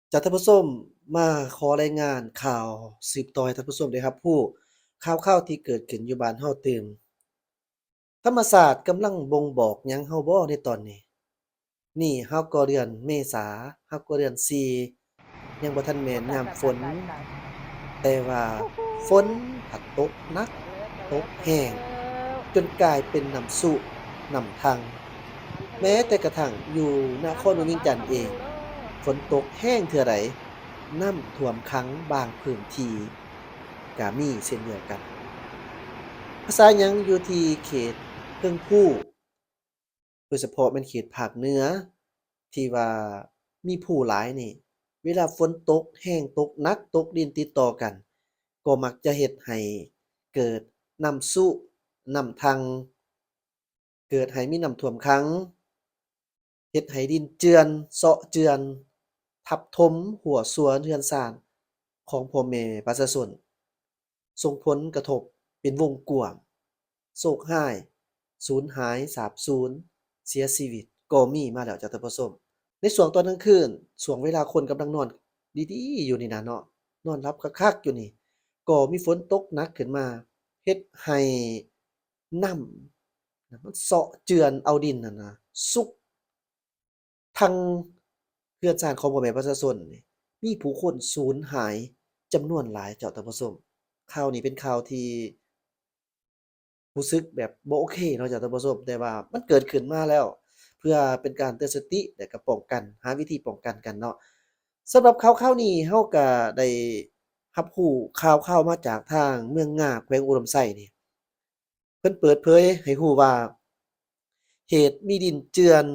ເຈົ້າທ່ານຜູ້ຊົມ, ມາຂໍລາຍງານຂ່າວສືບຕໍ່ໃຫ້ທ່ານຜູ້ຊົມໄດ້ຮັບຮູ້ຂ່າວຄາວທີ່ເກີດຂຶ້ນຢູ່ບ້ານເຮົາຕື່ມ. ທຳມະຊາດກຳລັງບົ່ງບອກຫຍັງເຮົາບໍ່ໃນຕອນນີ້? ນີ້ເຮົາກໍເດືອນເມສາ, ເຮົາກໍເດືອນສີ່ ຍັງບໍ່ທັນແມ່ນຍາມຝົນ, ແຕ່ວ່າຝົນພັດຕົກໜັກ, ຕົກແຮງ, ຈົນກາຍເປັນນ້ຳຊຸ, ນ້ຳທັງ. ແມ້ແຕ່ກະທັ່ງຢູ່ນະຄອນຫຼວງວຽງຈັນເອງ, ຝົນຕົກແຮງເທື່ອໃດ, ນ້ຳຖ້ວມຂັງບາງພື້ນທີ່ກະມີເຊັ່ນດຽວກັນ. ພາສາຫຍັງຢູ່ທີ່ເຂດເທິງພູ, ໂດຍສະເພາະແມ່ນເຂດພາກເໜືອ ທີ່ວ່າມີພູຫຼາຍນີ້, ເວລາຝົນຕົກແຮງ, ຕົກໜັກ, ຕົກດິນຕິດຕໍ່ກັນ, ກໍມັກຈະເຮັດໃຫ້ເກີດນ້ຳຊຸ, ນ້ຳທັງ, ເກີດໃຫ້ມີນ້ຳຖ້ວມຂັງ, ເຮັດໃຫ້ດິນເຈື່ອນ, ເຊາະເຈື່ອນ, ທັບຖົມ, ຮົ່ວຊວນເຮືອນຊານຂອງພໍ່ແມ່ປະຊາຊົນ. ສົ່ງຜົນກະທົບເປັນວົງກວ້າງ, ໂຊກຮ້າຍ, ສູນຫາຍ, ສາບສູນ, ເສຍຊີວິດກໍມີມາແລ້ວເຈົ້າທ່ານຜູ້ຊົມ. ໃນຊ່ວງຕອນກາງຄືນ, ຊ່ວງເວລາຄົນກຳລັງນອນດີໆຢູ່ນີ້ນະເນາະ, ນອນຫຼັບຄັກໆຢູ່ນີ້, ກໍມີຝົນຕົກໜັກຂຶ້ນມາ, ເຮັດໃຫ້ນ້ຳ ມັນເຊາະເຈື່ອນເອົາດິນຫັ້ນນະ, ຊຸກທັງເຮືອນຊານຂອງພໍ່ແມ່ປະຊາຊົນນີ້, ມີຜູ້ຄົນສູນຫາຍຈຳນວນຫຼາຍເຈົ້າທ່ານຜູ້ຊົມ. ຂ່າວນີ້ເປັນຂ່າວທີ່ ຮູ້ສຶກແບບບໍ່ໂອເຄເນາະເຈົ້າທ່ານຜູ້ຊົມ, ແຕ່ວ່າມັນເກີດຂຶ້ນມາແລ້ວ ເພື່ອເປັນການເຕືອນສະຕິ ແລະ ກະປ້ອງກັນ, ຫາວິທີປ້ອງກັນກັນເນາະ. ສຳລັບຂ່າວຄາວນີ້ ເຮົາກະໄດ້ຮັບຮູ້ຂ່າວຄາວມາຈາກທາງເມືອງງາ ແຂວງອຸດົມໄຊນີ້, ເພິ່ນເປີດເຜີຍໃຫ້ຮູ້ວ່າ ເຫດມີດິນເຈື່ອນ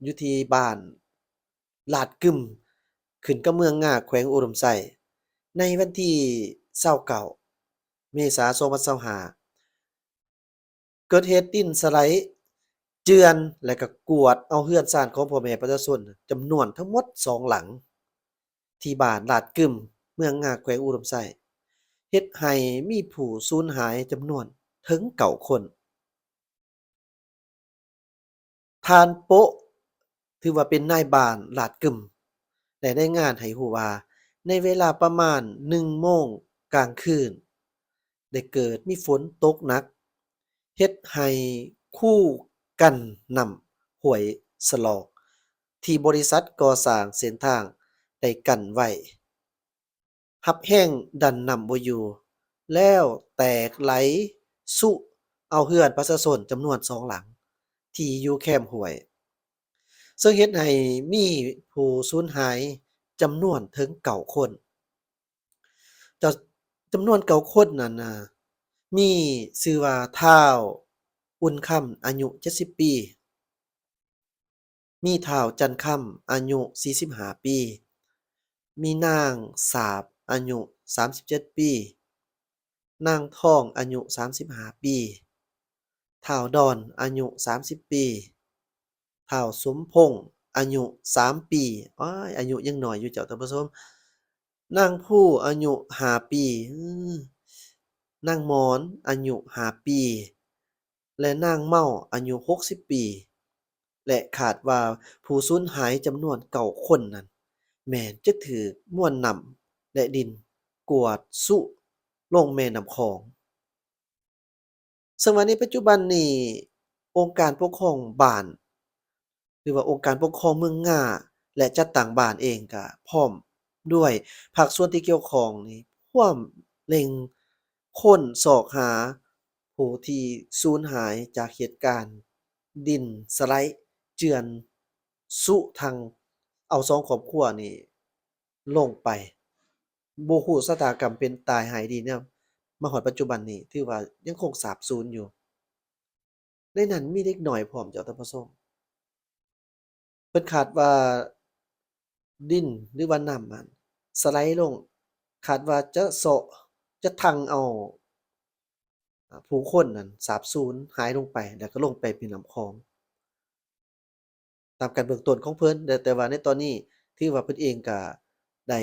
ຢູ່ທີ່ບ້ານ ລາດກຶມ ຂຶ້ນກັບເມືອງງາ ແຂວງອຸດົມໄຊ ໃນວັນທີຊາວເກົ້າ ເມສາ ສອງພັນຊາວຫ້າ ເກີດເຫດດິນສະໄຫຼເຈື່ອນ ແລະ ກະກວາດເອົາເຮືອນຊານຂອງພໍ່ແມ່ປະຊາຊົນຈຳນວນທັງໝົດສອງຫຼັງ ທີ່ບ້ານລາດກຶມ ເມືອງງາ ແຂວງອຸດົມໄຊ ເຮັດໃຫ້ມີຜູ້ສູນຫາຍຈຳນວນເຖິງເກົ້າຄົນ. ທ່ານໂປະ ຖືວ່າເປັນນາຍບ້ານລາດກຶມ ໄດ້ລາຍງານໃຫ້ຮູ້ວ່າ ໃນເວລາປະມານໜຶ່ງໂມງກາງຄືນ ໄດ້ເກີດມີຝົນຕົກໜັກ ເຮັດໃຫ້ຄູກັນນ້ຳຫ້ວຍສະຫຼອກ ທີ່ບໍລິສັດກໍ່ສ້າງເສັ້ນທາງໄດ້ກັ້ນໄວ້ ຮັບແຮງດັນນ້ຳບໍ່ຢູ່ ແລ້ວແຕກໄຫຼຊຸເອົາເຮືອນປະຊາຊົນຈຳນວນສອງຫຼັງ ທີ່ຢູ່ແຄມຫ້ວຍ, ເຊິ່ງເຮັດໃຫ້ມີຜູ້ສູນຫາຍຈຳນວນເຖິງເກົ້າຄົນ. ຈຳນວນເກົ້າຄົນນັ້ນນະ ມີຊື່ວ່າ ທ້າວ ອຸ່ນຄຳ ອາຍຸເຈັດສິບປີ, ມີທ້າວ ຈັນຄຳ ອາຍຸສີ່ສິບຫ້າປີ, ມີນາງ ສາບ ອາຍຸສາມສິບເຈັດປີ, ນາງ ທອງ ອາຍຸສາມສິບຫ້າປີ, ທ້າວ ດອນ ອາຍຸສາມສິບປີ, ທ້າວ ສົມພົງ ອາຍຸສາມປີ, ໂອ້ຍ ອາຍຸຍັງນ້ອຍຢູ່ເຈົ້າທ່ານຜູ້ຊົມ, ນາງ ພູ ອາຍຸຫ້າປີ, ນາງ ໝອນ ອາຍຸຫ້າປີ ແລະ ນາງ ເມົາ ອາຍຸຫົກສິບປີ ແລະ ຄາດວ່າຜູ້ສູນຫາຍຈຳນວນເກົ້າຄົນນັ້ນ ແມ່ນຈະຖືກມວນນ້ຳ ແລະ ດິນກວາດຊຸລົງແມ່ນ້ຳຂອງ. ເຊິ່ງວ່າໃນປັດຈຸບັນນີ້ ອົງການປົກຄອງບ້ານ ຫຼືວ່າອົງການປົກຄອງເມືອງງາ ແລະ ຈັດຕັ້ງບ້ານເອງ ກະພ້ອມດ້ວຍພາກສ່ວນທີ່ກ່ຽວຂ້ອງນີ້ ພວມເລັ່ງຄົ້ນຊອກຫາຜູ້ທີ່ສູນຫາຍຈາກເຫດການດິນສະໄຫຼເຈື່ອນຊຸທັງເອົາສອງຄອບຄົວນີ້ລົງໄປ. ບໍ່ຮູ້ຊະຕາກຳເປັນຕາຍຮ້າຍດີແນວ ມາຮອດປັດຈຸບັນນີ້ ຖືວ່າຍັງຄົງສາບສູນຢູ່. ໃນນັ້ນມີເດັກນ້ອຍພ້ອມເຈົ້າທ່ານຜູ້ຊົມ. ເພິ່ນຄາດວ່າດິນ ຫຼືວ່ານ້ຳຫັ້ນສະໄຫຼລົງ ຄາດວ່າຈະເຊາະ ຈະຖັ່ງເອົາ ອາ ຜູ້ຄົນນັ້ນສາບສູນຫາຍລົງໄປ ແລ້ວກໍລົງໄປແມ່ນ້ຳຂອງ. ຕາມການເບື້ອງຕົ້ນຂອງເພິ່ນ ແຕ່ ແຕ່ວ່າໃນຕອນນີ້ຖືວ່າເພິ່ນເອງກະໄດ້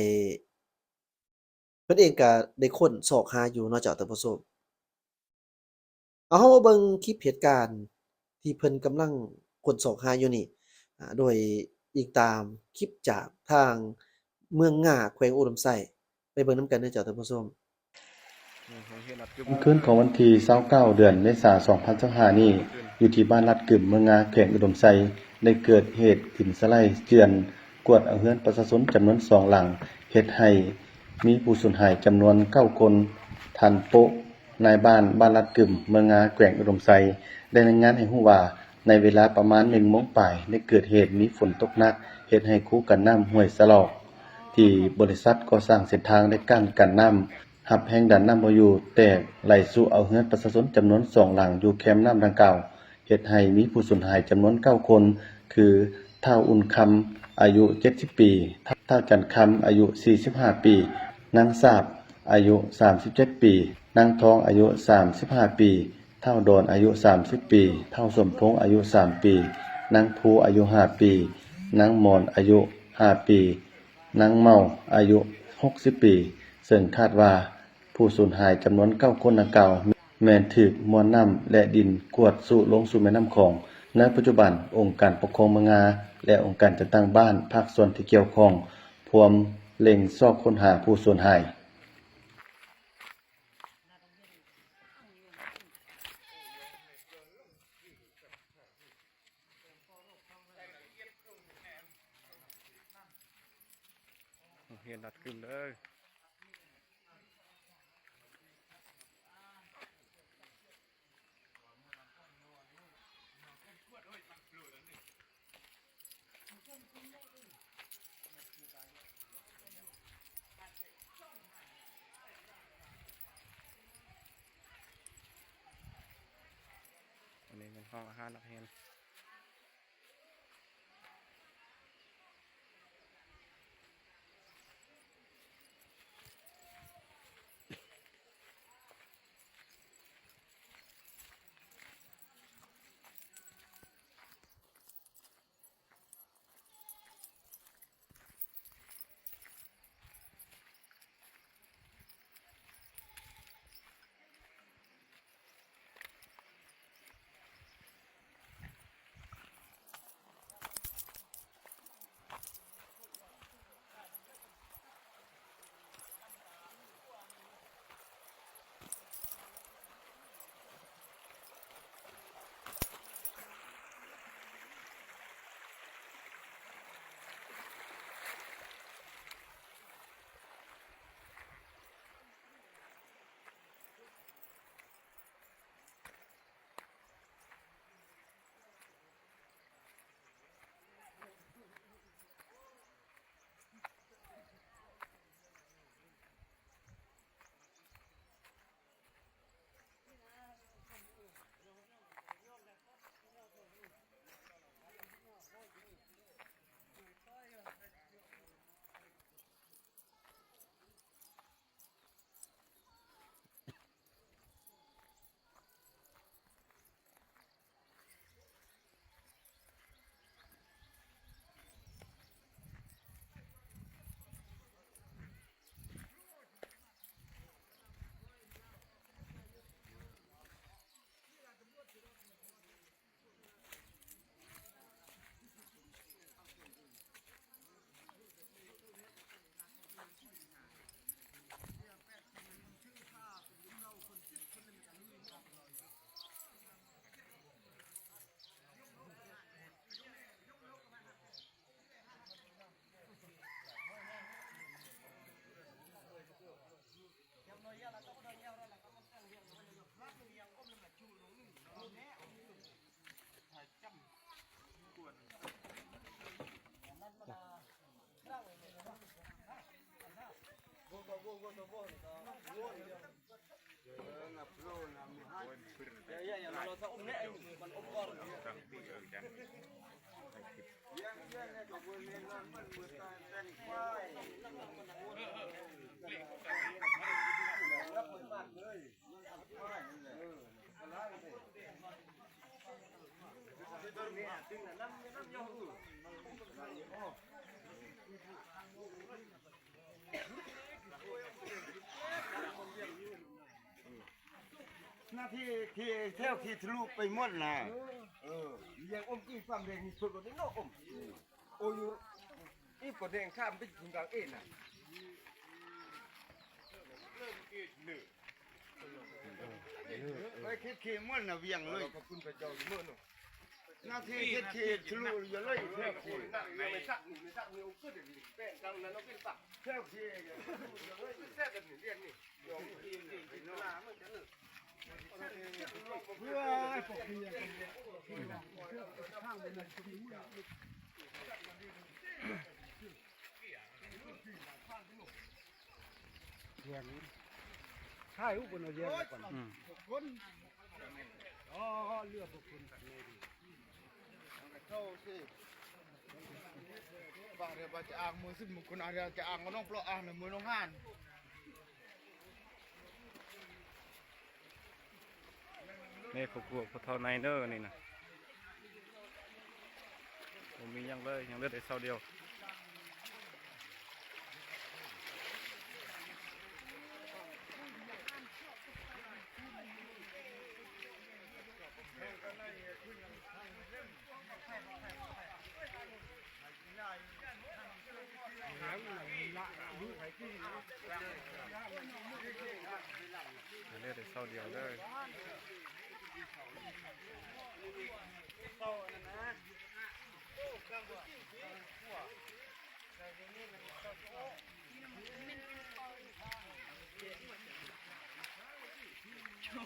ເພິ່ນເອງກະໄດ້ຄົ້ນຊອກຫາຢູ່ເນາະເຈົ້າທ່ານຜູ້ຊົມ. ເອົາ ເຮົາມາເບິ່ງຄລິບເຫດການທີ່ເພິ່ນກຳລັງຄົ້ນຊອກຫາຢູ່ນີ້ ອາ ໂດຍອີງຕາມຄລິບຈາກທາງ ເມືອງງາ ແຂວງອຸດົມໄຊ. ໄປເບິ່ງນຳກັນເດີເຈົ້າທ່ານຜູ້ຊົມ. ຄ່ຳຄືນຂອງວັນທີຊາວເກົ້າ ເດືອນເມສາ ສອງພັນຊາວຫ້ານີ້ ຢູ່ທີ່ບ້ານລາດກຶມ ເມືອງງາ ແຂວງອຸດົມໄຊ ໄດ້ເກີດເຫດດິນສະໄຫຼເຈື່ອນ ກວາດເອົາເຮືອນປະຊາຊົນຈຳນວນສອງຫຼັງ ເຮັດໃຫ້ມີຜູ້ສູນຫາຍຈຳນວນເກົ້າຄົນ. ທ່ານ ໂປະ ນາຍບ້ານ ບ້ານລາດກຶມ ເມືອງງາ ແຂວງອຸດົມໄຊ ໄດ້ລາຍງານໃຫ້ຮູ້ວ່າ ໃນເວລາປະມານໜຶ່ງໂມງປາຍ ໄດ້ເກີດເຫດມີຝົນຕົກໜັກ ເຮັດໃຫ້ຄູກັນນ້ຳຫ້ວຍສະຫຼອກ ທີ່ບໍລິສັດກໍ່ສ້າງເສັ້ນທາງ ແລະ ການກັນນ້ຳ ຮັບແຮງດັນນ້ຳບໍ່ຢູ່ ແຕກໄຫຼຊຸເອົາເຮືອນປະຊາຊົນຈຳນວນສອງຫຼັງຢູ່ແຄມນ້ຳດັ່ງກ່າວ ເຮັດໃຫ້ມີຜູ້ສູນຫາຍຈຳນວນເກົ້າຄົນ ຄື ທ້າວອຸ່ນຄຳ ອາຍຸເຈັດສິບປີ, ທ້າວຈັນຄຳ ອາຍຸສີ່ສິບຫ້າປີ, ນາງສາບ ອາຍຸສາມສິບເຈັດປີ, ນາງທອງ ອາຍຸສາມສິບຫ້າປີ, ທ້າວດອນ ອາຍຸສາມສິບປີ, ທ້າວສົມພົງ ອາຍຸສາມປີ, ນາງພູ ອາຍຸຫ້າປີ, ນາງມອນ ອາຍຸຫ້າປີ, ນາງເມົາ ອາຍຸຫົກສິບປີ ເຊິ່ງຄາດວ່າຜູ້ສູນຫາຍຈຳນວນເກົ້າຄົນດັ່ງກ່າວ ແມ່ນຖືກມວນນ້ຳ ແລະ ດິນກວາດຊຸລົງສູ່ແມ່ນ້ຳຂອງ. ໃນປັດຈຸບັນ, ອົງການປົກຄອງເມືອງງາ ແລະ ອົງການຈັດຕັ້ງບ້ານ, ພາກສ່ວນທີ່ກ່ຽວຂ້ອງ ພວມເລັ່ງຊອກຄົ້ນຫາຜູ້ສູນຫາຍ. ໂຮງຮຽນລັດກຶມເດີ. ອັນນີ້ແມ່ນຫ້ອງອາຫານນັກຮຽນ. ໜ້າທີ່ທີ່ແຖວທີ່ທະລຸໄປໝົດນະ. ເອີ ລຽງອົມກີ້ຟັງເດມີສຸດບໍ່ໄດ້ເນາະອົມ. ໂອ້ຍ ນີ້ປະເດັນຂ້າມໄປກິນກາງເອນນະ ໄປເຂດເຂດເມືອງນະວຽງເລີຍ ຂອບຄຸນພະເຈົ້າຢູ່ເມືອງເນາະ ໜ້າທີ່ເຂດເຂດທະລຸຢູ່ເລີຍແຖວເຂດ ແມ່ນສັກນີ້ ແມ່ນສັກນີ້ ໂອ້ ຄືເປັນກາງນັ້ນເນາະ ເປັນສັກແຖວເຂດ ແຊບແບບນີ້ ລຽນນີ້. ຖ່າຍຮູບເພິ່ນເອົາແຍກກັນ ອືມ ອໍ ເຫຼືອພວກເພິ່ນກັນແນ່ດີ ເຂົາຊິ ວ່າເດີວ່າຈະອ້າງມືຊິບມຸງຄຸນ ອາດຈະອ້າງເອົານ້ອງເປາະ ອ້າງໃນມືນ້ອງຫານ. ນີ້ພວກ ພວກ ພວກເຖົ້າໃນເດີນີ້ນະ ບໍ່ມີຫຍັງເລີຍ ຍັງເຫຼືອແຕ່ເສົາດຽວ. ເຫຼືອແຕ່ເສົາດຽວເດີ. ຢູ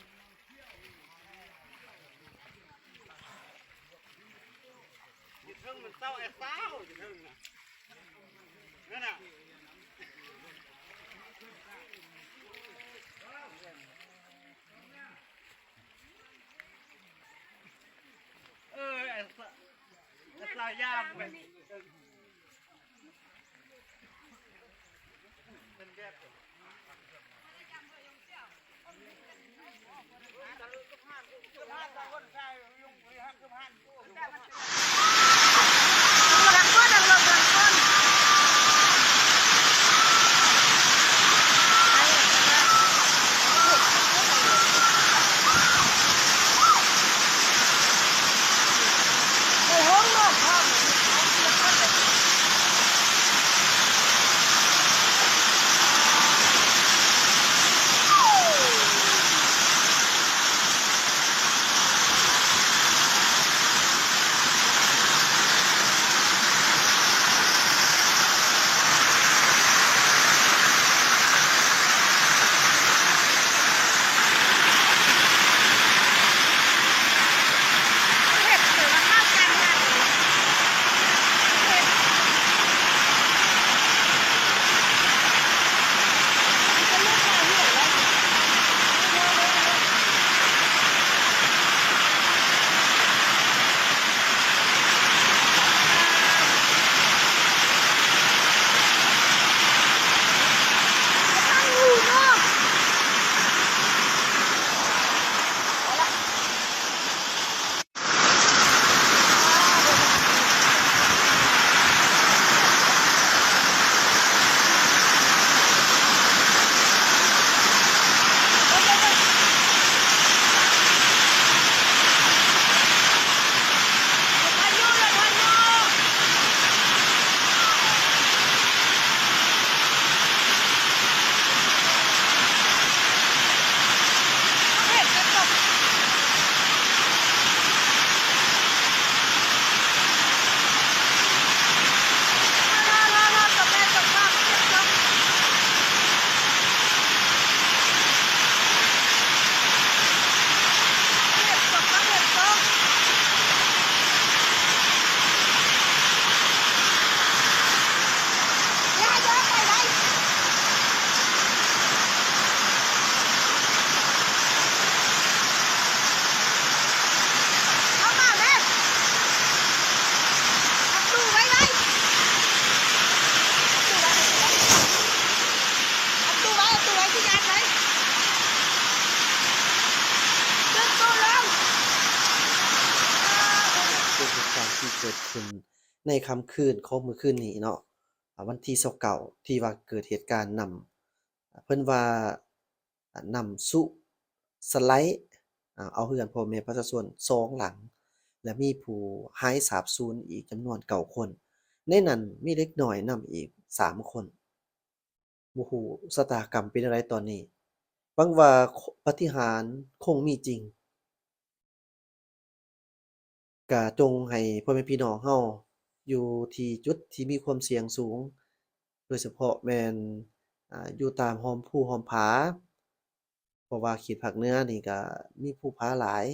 ່ເທິງມັນເຊົາແອດຊາວ ຢູ່ເທິງນະ ນັ້ນນະ ເອີ ແອດຊາວ ແອດຊາວຢາມໄປ. ເປັນເຫດການທີ່ເກີດຂຶ້ນໃນຄ່ຳຄືນຂອງມື້ຄືນນີ້ເນາະ ອາ ວັນທີຊາວເກົ້າ ທີ່ວ່າເກີດເຫດການນ້ຳ ເພິ່ນວ່າ ອາ ນ້ຳຊຸສະໄຫຼ ອາ ເອົາເຮືອນພໍ່ແມ່ປະຊາຊົນສອງຫຼັງ ແລະ ມີຜູ້ຫາຍສາບສູນອີກຈຳນວນເກົ້າຄົນ. ໃນນັ້ນມີເດັກນ້ອຍນຳອີກສາມຄົນ. ບໍ່ຮູ້ຊະຕາກຳເປັນແນວໃດຕອນນີ້. ຫວັງວ່າປາຕິຫານຄົງມີຈິງ. ກະຈົ່ງໃຫ້ພໍ່ແມ່ພີ່ນ້ອງເຮົາຢູ່ທີ່ຈຸດທີ່ມີຄວາມສ່ຽງສູງ, ໂດຍສະເພາະແມ່ນ ອາ ຢູ່ຕາມຮ່ອມພູຮ່ອມຜາ, ເພາະວ່າເຂດພາກເໜືອນີ້ກະມີພູຜາຫຼາຍ,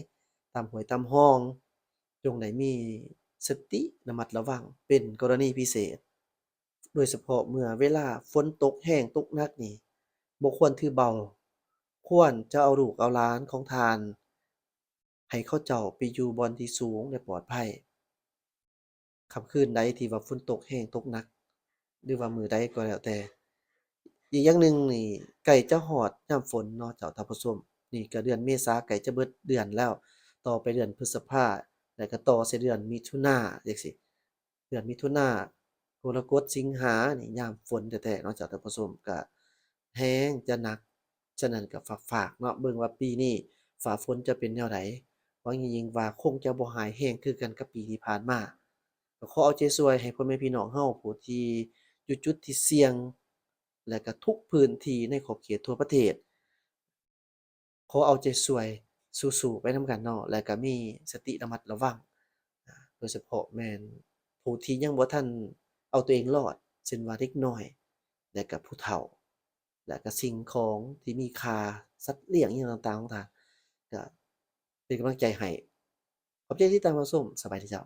ຕາມຫ້ວຍຕາມຮ່ອງ, ຈົ່ງໄດ້ມີສະຕິລະມັດລະວັງເປັນກໍລະນີພິເສດ. ໂດຍສະເພາະເມື່ອເວລາຝົນຕົກແຮງຕົກໜັກນີ້ ບໍ່ຄວນຖືເບົາ, ຄວນຈະເອົາລູກເອົາຫຼານຂອງທ່ານ ໃຫ້ເຂົາເຈົ້າໄປຢູ່ບ່ອນທີ່ສູງ ແລະ ປອດໄພ. ຄ່ຳຄືນໃດທີ່ວ່າຝົນຕົກແຮງຕົກໜັກ ຫຼືວ່າມື້ໃດກໍແລ້ວແຕ່. ອີກຢ່າງໜຶ່ງນີ້ ໃກ້ຈະຮອດຍາມຝົນເນາະເຈົ້າທ່ານຜູ້ຊົມ, ນີ້ກໍເດືອນເມສາໃກ້ຈະເບິດເດືອນແລ້ວ, ຕໍ່ໄປເດືອນພຶດສະພາ ແລ້ວກໍຕໍ່ໃສ່ເດືອນມິຖຸນາ ຈັ່ງຊີ້. ເດືອນມິຖຸນາ, ກໍລະກົດ, ສິງຫານີ້ຍາມຝົນແທ້ໆເນາະເຈົ້າທ່ານຜູ້ຊົມ, ກະແຮງຈະໜັກ. ສະນັ້ນກໍຝາກໆເນາະ, ເບິ່ງວ່າປີນີ້ຟ້າຝົນຈະເປັນແນວໃດ. ຫວັງຍິ່ງໆວ່າຄົງຈະບໍ່ຮ້າຍແຮງຄືກັນກັບປີທີ່ຜ່ານມາ. ກໍຂໍເອົາໃຈຊ່ວຍໃຫ້ພໍ່ແມ່ພີ່ນ້ອງເຮົາຜູ້ທີ່ຢູ່ຈຸດທີ່ສ່ຽງ ແລະ ກໍທຸກພື້ນທີ່ໃນຂອບເຂດທົ່ວປະເທດ. ຂໍເອົາໃຈຊ່ວຍ, ສູ້ໆໄປນຳກັນເນາະ, ແລະ ກໍມີສະຕິລະມັດລະວັງ, ໂດຍສະເພາະແມ່ນຜູ້ທີ່ຍັງບໍ່ທັນເອົາຕົວເອງລອດ, ເຊັ່ນວ່າເດັກນ້ອຍ ແລະ ກໍຜູ້ເຖົ້າ ແລະ ກໍສິ່ງຂອງທີ່ມີຄ່າ, ສັດລ້ຽງອີ່ຫຍັງຕ່າງໆຂອງທ່ານ, ກໍເປັນກຳລັງໃຈໃຫ້. ຂອບໃຈທີ່ຕິດຕາມຮັບຊົມ. ສະບາຍດີເຈົ້າ.